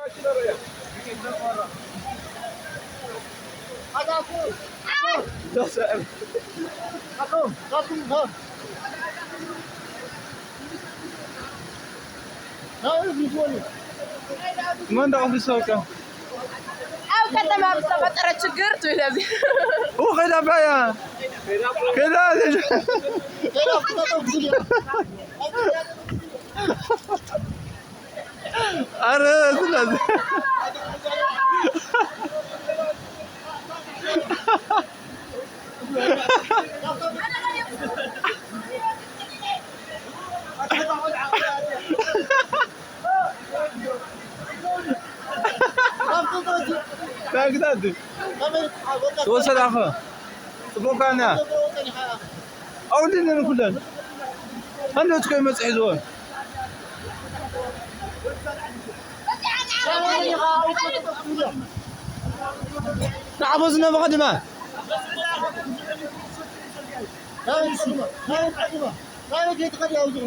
መን ደኣ ክፍልሰካ? ኣብ ከተማ ብዝተፈጠረ ችግር ትብል ኣብዚ። ኡ፣ ከይዳ ባያ። ከይዳ። ኣረ፣ ስለዚ ታንክታት ተወሰዳኸ ጽቡቕ ካና ኣውድን ኩለን። ሃንደበት ኮይ መጽሒ ዝወ ንዓቦ ዝነበ ኸድማ